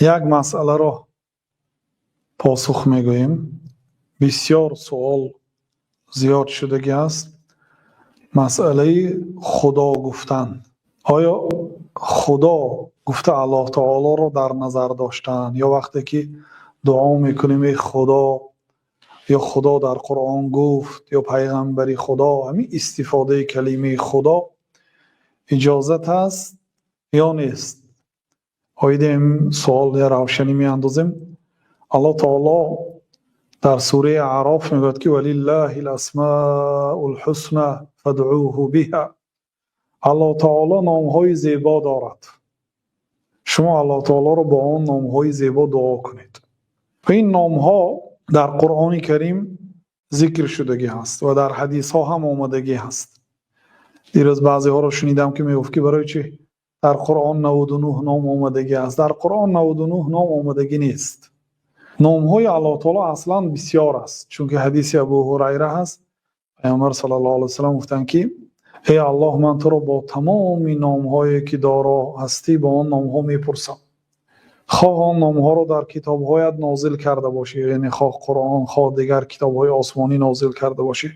Як масъаларо посух мегӯем. Бисёр суол зиёд шудагӣ аст. Масъалаи Худо гуфтан. Оё Худо гуфта Аллоҳ Таолоро дар назар доштан ё вақте ки дуо мекунем, эй Худо, ё Худо дар Қуръон гуфт, ё Пайғамбари Худо, ҳамин истифодаи калимаи Худо иҷозат аст ё нест? Оиди ин суол я равшанӣ меандозем. Аллоҳ Таоло дар сураи Аъроф мегӯяд, ки валиллаҳил асмаул ҳусна фадъуҳу биҳа. Аллоҳ Таоло номҳои зебо дорад. Шумо Аллоҳ Таолоро бо он номҳои зебо дуо кунед. Ва ин номҳо дар Қуръони Карим зикр шудагӣ ҳаст ва дар ҳадисҳо ҳам омадагӣ ҳаст. Дирӯз баъзеҳоро шунидам, ки мегуфт, ки барои чӣ дар Қуръон 99 ном омадагӣ аст? Дар Қуръон 99 ном омадагӣ нест. Номҳои Аллоҳ Таоло аслан бисёр аст, чунки ҳадиси Абу Ҳурайра ҳаст. Паёмбар саллаллоҳу алайҳи васаллам гуфтанд, ки эй Аллоҳ, ман туро бо тамоми номҳое ки доро ҳастӣ, бо он номҳо мепурсам. Хоҳ он номҳоро дар китобҳоят нозил карда бошӣ, яъне хоҳ Қуръон, хоҳ дигар китобҳои осмонӣ нозил карда бошӣ,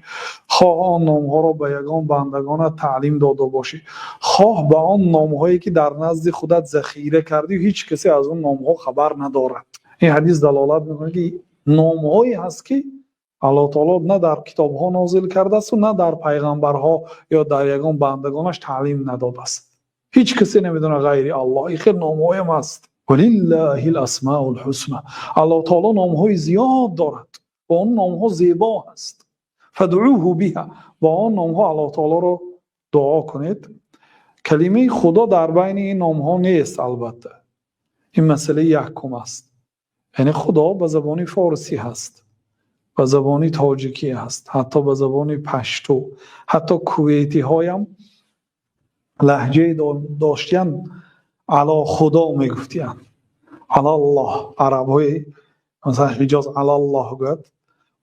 хоҳ он номҳоро ба ягон бандагонат таълим дода бошӣ, хоҳ ба он номҳое ки дар назди худат захира кардӣ, ҳеҷ касе аз он номҳо хабар надорад. Ин ҳадис далолат мекунад, ки номҳое ҳаст, ки Аллоҳ Таоло на дар китобҳо нозил кардаасту на дар пайғамбарҳо ё дар ягон бандагонаш таълим надодааст. Ҳеҷ касе намедонад ғайри Аллоҳ. Ин хел номҳоям ҳаст. Валиллаҳил асмаул ҳусна. Аллоҳ Таоло номҳои зиёд дорад ва он номҳо зебо ҳаст. Фадъуҳу биҳа. Бо он номҳо Аллоҳ Таолоро дуо кунед. Калимаи Худо дар байни ин номҳо нест, албатта. Ин масъалаи якум аст. Яъне Худо ба забони форсӣ ҳаст, ба забони тоҷикӣ ҳаст, ҳатто ба забони пашту, ҳатто кувейтиҳоям лаҳҷае доштиянд, ало Худо мегуфтиянд. Алаллоҳ. Арабҳои масалан Ҳиҷоз алаллоҳ гӯяд,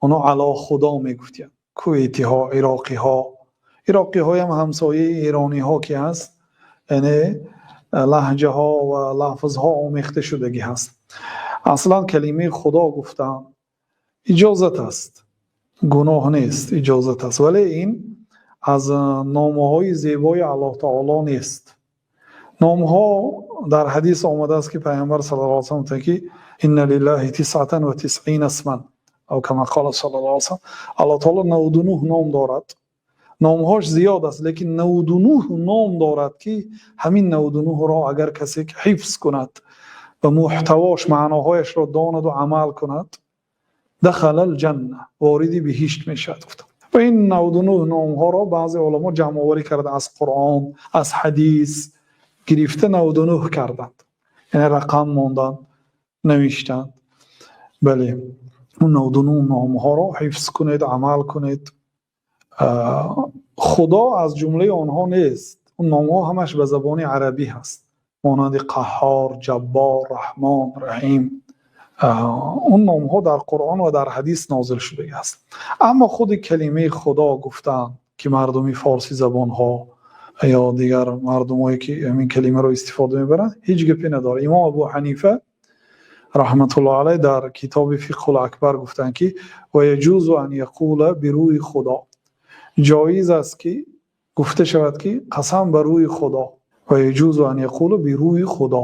оно ало Худо мегуфтиянд. Кувейтиҳо, ироқиҳо, ироқиҳоям ҳамсояи эрониҳо ки ҳаст, яъне лаҳҷаҳо ва лафзҳо омехта шудагӣ ҳаст. Аслан калимаи Худо гуфтан иҷозат аст, гуноҳ нест, иҷозат аст, вале ин аз номҳои зебои Аллоҳ Таоло нест. Номҳо дар ҳадис омадааст, ки Пайғамбар саллаллоҳу алайҳи васаллам гуфтанд, ки инна лиллаҳи тисъатан ва тисъина исман ав кама қола саллаллоҳу алайҳи васаллам. Аллоҳ Таоло 99 ном дорад. Номҳош зиёд аст, лекин 99 ном дорад, ки ҳамин 99-ро агар касе ҳифз кунад ва муҳтавош, маъноҳояшро донаду амал кунад, дахалал ҷанна, вориди биҳишт мешавад, гуфтанд. Ва ин 99 номҳоро баъзе уламо ҷамъоварӣ карда, аз Қуръон, аз ҳадис гирифта 99 карданд, яъне рақам монданд, навиштанд. Бале, он 99 номҳоро ҳифз кунед, амал кунед. Худо аз ҷумлаи онҳо нест. Он номҳо ҳамаш ба забони арабӣ ҳаст, монанди Қаҳҳор, Ҷаббор, Раҳмон, Раҳим. Он номҳо дар Қуръон ва дар ҳадис нозил шудагӣ аст. Аммо худи калимаи Худо гуфтан, ки мардуми форсизабонҳо ё дигар мардумое ки ҳамин калимаро истифода мебаранд, ҳеҷ гапе надорад. Имом Абу Ҳанифа раҳматуллоҳ алайҳ дар китоби Фиқҳул Акбар гуфтанд, ки ва яҷузу ан яқула бирӯи Худо, ҷоиз аст, ки гуфта шавад, ки қасам ба рӯи Худо. Ва яҷузу ан яқула бирӯи Худо,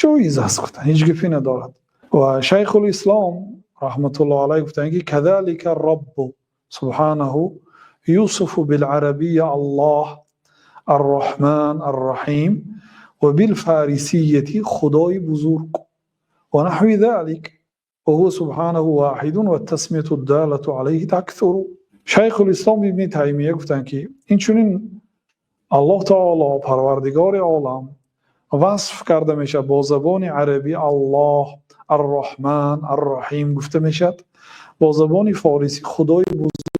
ҷоиз аст, гуфтанд, ҳеҷ гапе надорад. Ва Шайхулислом раҳматуллоҳ алайҳ гуфтанд, ки кадалика роббу субҳанаҳу юсифу биларабия Аллоҳ арраҳман арраҳим ва билфарисияти Худои бузург ва наҳви залик ва ҳува субҳанаҳу воҳидун ваттасмияту даллату алайҳи таксуру. Шайхулислом Ибни Таймия гуфтанд, ки инчунин Аллоҳ Таоло, Парвардигори олам, васф карда мешавад бо забони арабӣ Аллоҳ арраҳман арраҳим гуфта мешавад, бо забони форисӣ Худои бузург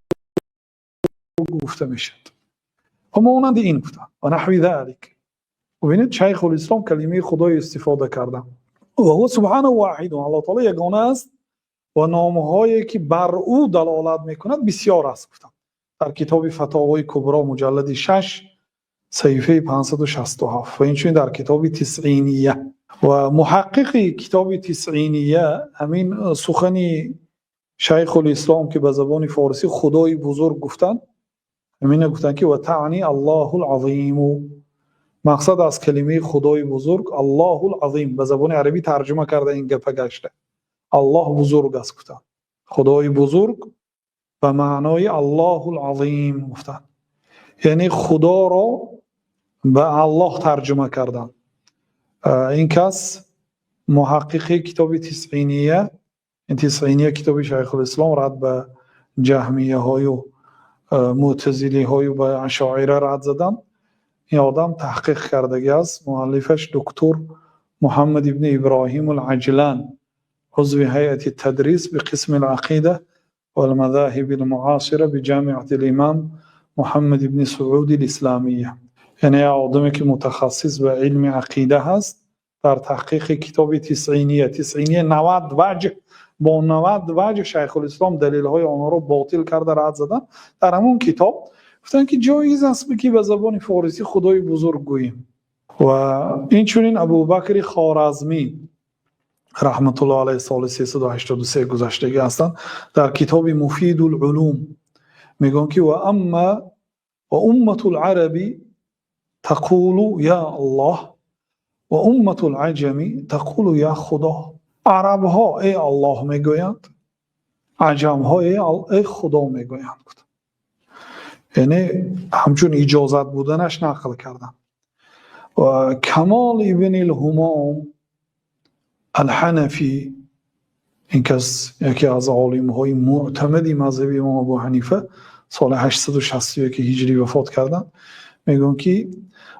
гуфта мешавад ва монанди ин гуфтанд, ва наҳви залик. Бубинед, Шайхулислом калимаи Худоё истифода карданд. Ва ҳува субҳанаҳу воҳидун, Аллоҳ Таоло ягона аст ва номҳое ки бар ӯ далолат мекунад, бисёр аст, гуфтанд. Дар китоби Фатовои Кубро, муҷаллади 6, саҳифаи 567 ва инчунин дар китоби Тисъиния. Ва муҳаққиқи китоби Тисъиния ҳамин сухани Шайхулислом, ки ба забони форсӣ Худои бузург гуфтанд, ҳамина гуфтанд, ки ва таъни Аллоҳул Азим, мақсад аз калимаи Худои бузург Аллоҳул Азим, ба забони арабӣ тарҷума карда ин гапа гашта. Аллоҳ бузург аст гуфтанд. Худои бузург ба маънои Аллоҳул Азим гуфтанд. Яъне Худоро ба Аллоҳ тарҷума карданд. Ин кас муҳаққиқи китоби Тисъиния, ин Тисъиния китоби Шайхулислом рад ба ҷаҳмияҳою мӯътазилиҳою ба ашоира рад задан. Ин одам таҳқиқ кардагӣ аст. Муаллифаш доктор Муҳаммад ибни Иброҳим ал-Аҷлан, узви ҳайати тадрис би қисми ал-ақида вал-мазоҳиб ал-муосира би ҷамиати ал-имом Муҳаммад ибни Сауд ал-Исломия. Яъне як одаме, ки мутахассис ба илми ақида ҳаст, дар таҳқиқи китоби Тисъиния, Тисъиния 90 ваҷҳ, бо 90 ваҷҳ Шайхулислом далелҳои онҳоро ботил карда рад задан. Дар ҳамон китоб гуфтанд, ки ҷоиз аст, ки ба забони форсӣ Худои бузург гӯем. Ва инчунин Абубакри Хоразмӣ раҳматуллоҳ алайҳи, соли 383 гузаштагӣ ҳастанд, дар китоби Муфидул Улум мегӯянд, ки ва амма ва умматул араби тақулу я Аллоҳ ва умматул аҷами тақулу я Худо. Арабҳо эй Аллоҳ мегӯянд, аҷамҳо эй Худо мегӯянд. Яъне ҳамчун иҷозат буданаш нақл карданд. Ва Камол ибни Ҳумом Алҳанафӣ, ин кас яке аз олимҳои мӯътамади мазҳаби имом Абу Ҳанифа, соли 861 ҳиҷрӣ вафот карданд, мегӯянд, ки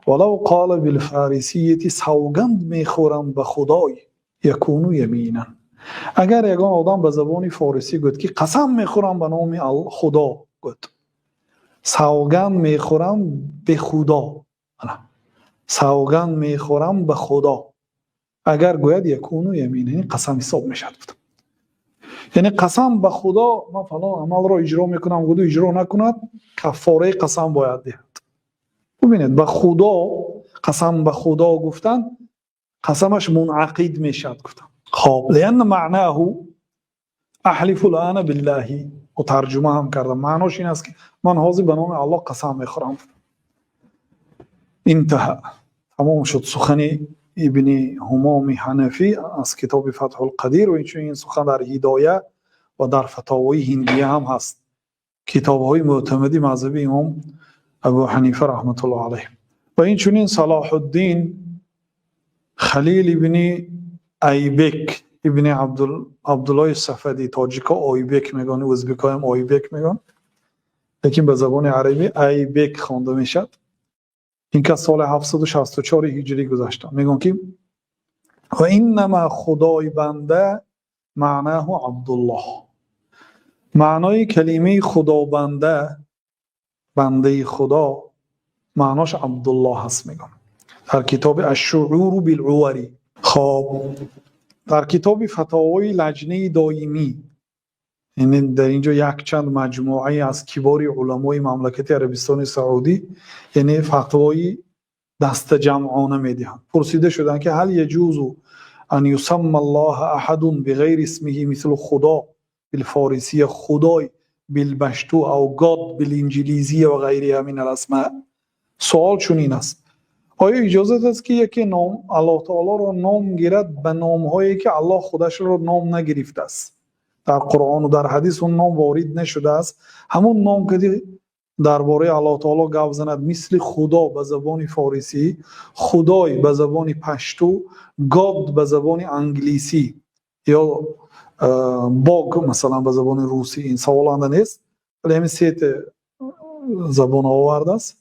валав қола билфарисияти, савганд мехӯрам ба Худой, якуну яминан. Агар ягон одам ба забони форисӣ гӯяд, ки қасам мехӯрам ба номи Худо, гӯяд, савганд мехӯрам бе Худо, савганд мехӯрам ба Худо, агар гӯяд, якуну ямин, яъне қасам ҳисоб мешавад, гуфтам. Яъне қасам ба Худо, ман фалон амалро иҷро мекунам, гуду иҷро накунад, каффораи қасам бояд диҳад. Бубинед, ба Худо қасам, ба Худо гуфтан, қасамаш мунақид мешавад, гуфтам. Хоб, лианна маънааҳу аҳлифу лана биллаҳи, ӯ тарҷума ҳам кардам, маънош ин аст, ки ман ҳозир ба номи Аллоҳ қасам мехӯрам. Интаҳа, тамом шуд сухани Ибни Ҳумоми Ҳанафӣ аз китоби Фатҳулқадир. Ва инчунин ин сухан дар Ҳидоя ва дар Фатовои Ҳиндия ҳам ҳаст, китобҳои мӯътамади мазҳаби имом Абу Ҳанифа раҳматуллоҳ алайҳ. Ва инчунин Салоҳуддин Халил ибни Айбек ибни Абдуллоҳи Сафадӣ, тоҷикҳо Ойбек мегӯянд, ӯзбекҳоям Ойбек мегӯянд, лекин ба забони арабӣ Айбек хонда мешавад. Ин кас соли 764 ҳиҷрӣ гузашта. Мегӯянд, ки ва иннама Худои банда маънаҳу Абдуллоҳ, маънои калимаи Худобанда, бандаи Худо, маънош Абдуллоҳ аст, мегӯям, дар китоби Ашшууру билувари. Хоб, дар китоби Фатовои Лаҷнаи доимӣ, яъне дар инҷо якчанд маҷмӯае аз кибори уламои мамлакати Арабистони Саудӣ, яъне фатвои дастаҷамъона медиҳанд, пурсида шуданд, ки ҳал яҷузу ан юсамма Аллоҳа аҳадун биғайри исмиҳи мислу Худо билфорисия, Худой билпашту ав God билинҷилизия ва ғайриҳа мин аласма. Суол чунин аст: оё иҷозат аст, ки яке ном Аллоҳ таолоро ном гирад ба номҳое, ки Аллоҳ худашро ном нагирифтааст, дар Қуръону дар ҳадис он ном ворид нашудааст, ҳамон ном кади дар бораи Аллоҳ таоло гап занад, мисли Худо ба забони форисӣ, Худой ба забони пашту, God ба забони англисӣ ё Бог масалан ба забони русӣ? Ин саволанда нест, вале ҳамин сета забон овардааст.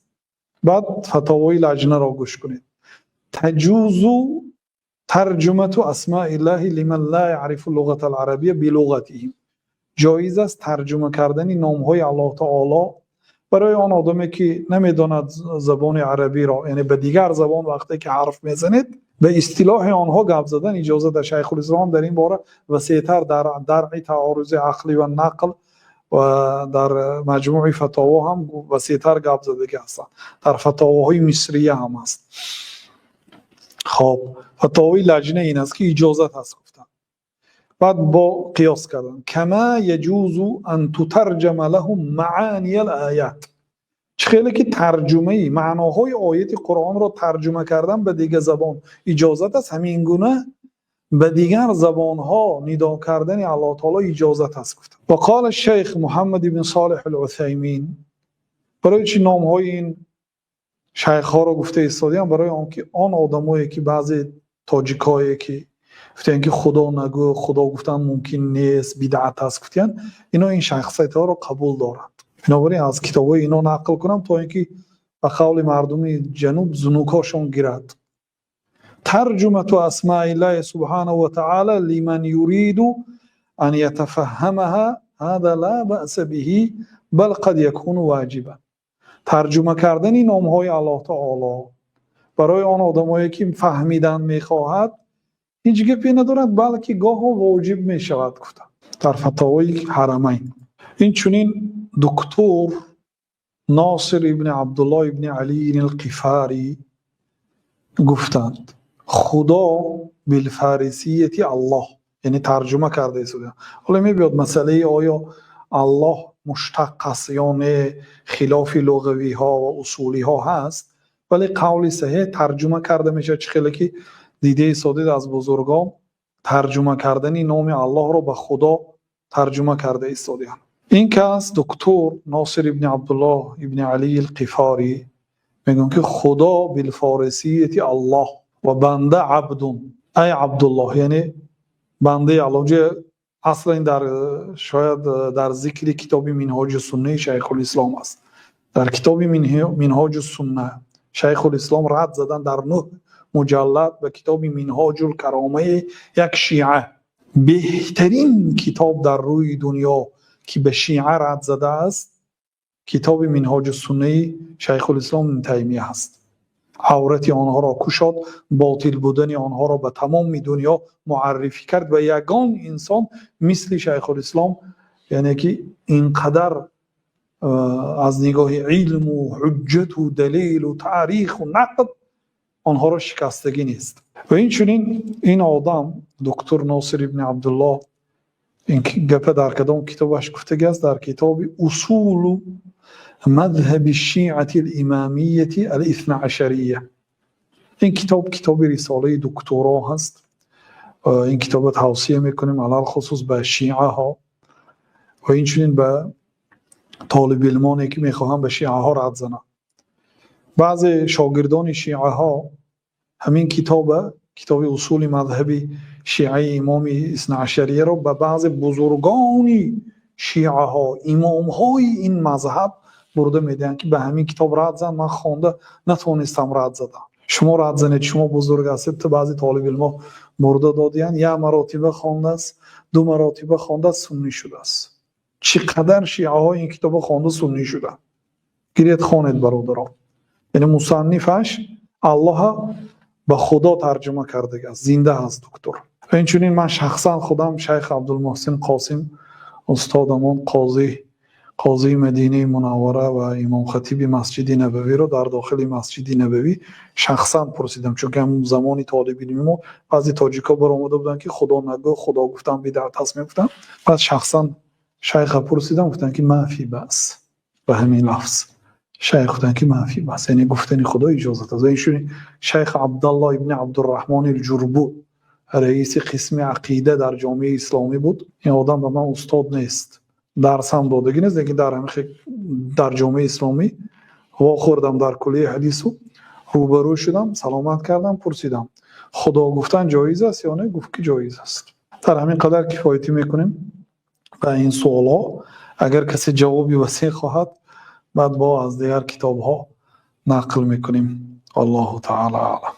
Баъд фатовои лаҷнаро гӯш кунед: таҷузу тарҷумату асмаиллаҳи лиман ла яърифу луғата аларабия билуғатиҳим, ҷоиз аст тарҷума кардани номҳои Аллоҳ таоло барои он одаме, ки намедонад забони арабиро, яъне ба дигар забон вақте ки ҳарф мезанед, ба истилоҳи онҳо гап задан иҷозат аст. Шайхулислом дар ин бора васеътар дар Даръи таорузи ақлӣ ва нақл ва дар Маҷмӯи фатово ҳам васеътар гап задагӣ ҳастанд, дар фатовоҳои мисрия ҳам аст. Хоб, фатовои Лаҷна ин аст, ки иҷозат аст, гуфтанд. Баъд бо қиёс кардан: кама яҷузу ан тутарҷама лаҳум маъаниял оят, чӣ хеле ки тарҷумаи маъноҳои ояти Қуръонро тарҷума кардан ба дигар забон иҷозат аст, ҳамин гуна ба дигар забонҳо нидо кардани Аллоҳ таоло иҷозат аст, гуфтанд. Ва қола шайх Муҳаммад ибн Солиҳ ал Усаймин. Барои чӣ номҳои ин шайхҳоро гуфта истодиям? Барои он ки он одамое ки, баъзе тоҷикое ки гуфтаянд, ки Худо нагӯ, Худо гуфтан мумкин нест, бидъат аст, гуфтиянд, ино ин шахсиятҳоро қабул доранд. Бинобар ин аз китобҳои ино нақл кунам, то ин ки ба қавли мардуми ҷануб зунукҳошон гирад. Тарҷумату асмаиллаҳи субҳанаҳу ва таъала лиман юриду ан ятафаҳҳамаҳа ҳаза ла баъса биҳи, бал қад якуну воҷибан. Тарҷума кардани номҳои Аллоҳ таоло барои он одамое ки фаҳмидан мехоҳад, ҳеҷ гапе надорад, балки гоҳо воҷиб мешавад, гуфтанд дар Фатовои Ҳарамайн. Инчунин доктор Носир ибни Абдуллоҳ ибни Алиин Алқифарӣ гуфтанд: Худо билфарисияти Аллоҳ, яъне тарҷума карда истода. Ҳоло мебиёд масъалаи оё Аллоҳ муштақ аст ё не, хилофи луғавиҳо ва усулиҳо ҳаст, вале қавли саҳеҳ тарҷума карда мешавад. Чӣ хеле ки дидаи содид аз бузургон тарҷума кардани номи Аллоҳро ба Худо тарҷума карда истодианд. Ин кас, доктор Носир ибни Абдуллоҳ ибни Алии Алқифорӣ, мегӯянд, ки Худо билфорисияти Аллоҳ ва банда абдун, ай Абдуллоҳ, яъне бандаи Аллоҳ. Аслан дар шояд дар зикри китоби Минҳоҷи Суннаи Шайхулислом аст. Дар китоби Минҳоҷу Сунна Шайхулислом рад задан дар 9 муҷаллад ба китоби Минҳоҷул Каромаи як шиа. Беҳтарин китоб дар рӯи дунё, ки ба шиа рад задааст, китоби Минҳоҷу Суннаи Шайхулислом Ибн Таймия ҳаст. Аврати онҳоро кушод, ботил будани онҳоро ба тамоми дунё муаррифӣ кард ва ягон инсон мисли Шайхулислом, яъне ки ин қадар аз нигоҳи илму ҳуҷҷату далелу таъриху нақд онҳоро шикастагӣ нест. Ва инчунин ин одам, доктор Носир ибни Абдуллоҳ, ин гапа дар кадом китобаш гуфтагӣ аст? Дар китоби Усулу мадҳаби шиати лимамияти алиснаашария. Ин китоб китоби рисолаи докторо ҳаст. Ин китоба тавсия мекунем, алалхусус ба шиаҳо ва инчунин ба толибилмоне ки мехоҳанд ба шиаҳо рад зананд. Баъзе шогирдони шиаҳо ҳамин китоба, китоби Усули мазҳаби шиаи имоми иснаашарияро, ба баъзе бузургони шиаҳо, имомҳои ин мазҳаб бурда медиҳанд, ки ба ҳамин китоб рад зан, ман хонда натавонистам рад задам, шумо рад занед, шумо бузург ҳастед. То баъзе толибилмо бурда додиянд, як маротиба хондааст, ду маротиба хондааст, суннӣ шудааст. Чӣ қадар шиаҳо ин китобро хонда суннӣ шуданд! Гиред, хонед, бародарон. Яъне мусаннифаш Аллоҳа ба Худо тарҷума кардагааст. Зинда ҳаст доктор. Ва инчунин ман шахсан худам шайх Абдулмуҳсин Қосим, устодамон, қозӣ, қозии Мадинаи Мунаввара ва имомхатиби Масҷиди Набавиро дар дохили Масҷиди Набавӣ шахсан пурсидам, чунки ҳамун замони толибилми мо баъзе тоҷикҳо баромада буданд, ки Худо нагӯ, Худо гуфтан бидъат аст, мегуфтанд. Баъд шахсан шайха пурсидам, гуфтанд, ки мафи бас. Ба ҳамин лафз шайх гуфтанд, ки мафи бас, яъне гуфтани Худо иҷозат аст. Ва инчунин шайх Абдаллоҳ ибни Абдурраҳмони Ҷурбу, раиси қисми ақида дар Ҷомеаи Исломӣ буд. Ин одам ба ман устод нест, дарсам додагӣ нест, лекин дар ҳамин дар Ҷомеаи Исломӣ вохӯрдам, дар куллияи ҳадису рӯбарӯ шудам, саломат кардам, пурсидам: Худо гуфтан ҷоиз аст ё не? Гуфт, ки ҷоиз аст. Дар ҳамин қадар кифоятӣ мекунем ба ин суолҳо. Агар касе ҷавоби васеъ хоҳад, баъд бо аз дигар китобҳо нақл мекунем. Аллоҳу таала аълам.